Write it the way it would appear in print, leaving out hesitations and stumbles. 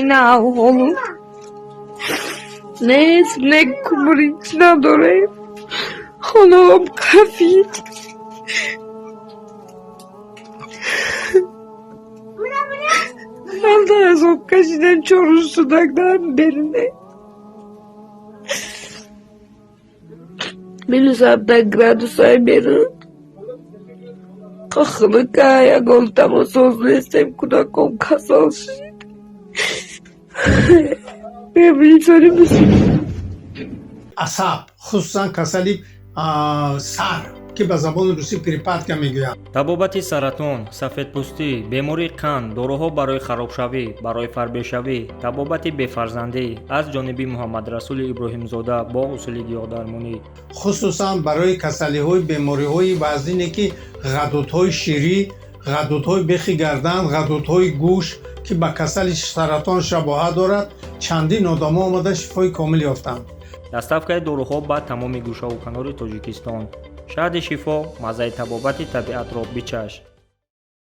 Ина аҳволу нест, не кумрич надорем, хонаам кафид. Ман дар азоб кашидан чорӯз шудак дар берине. Минус 17 градусай берун. Хунука, ягон тамосоз нестем, кӯдаком касал шид. Асаб, хусусан касали сар, ки ба забони русӣ припадка мегӯянд. Табобати саратон, сафедпӯстӣ, бемории қанд, доруҳо барои харобшавӣ, барои фарбешавӣ, табобати бефарзандӣ аз ҷониби Муҳаммадрасули Иброҳимзода бо усули гиёҳдармонӣ. Хусусан барои касалиҳои, бемориҳои вазине, ки ғадудҳои ширӣ, ғадудҳои бехи гардан, ғадудҳои гӯш, ки ба касали саратон шабоҳат дорад, чандин одамо омада шифои комил ёфтанд. Доставкаи доруҳо ба тамоми гӯшаву канори Тоҷикистон. Шаҳди шифо, маззаи табобати табиатро бичаш.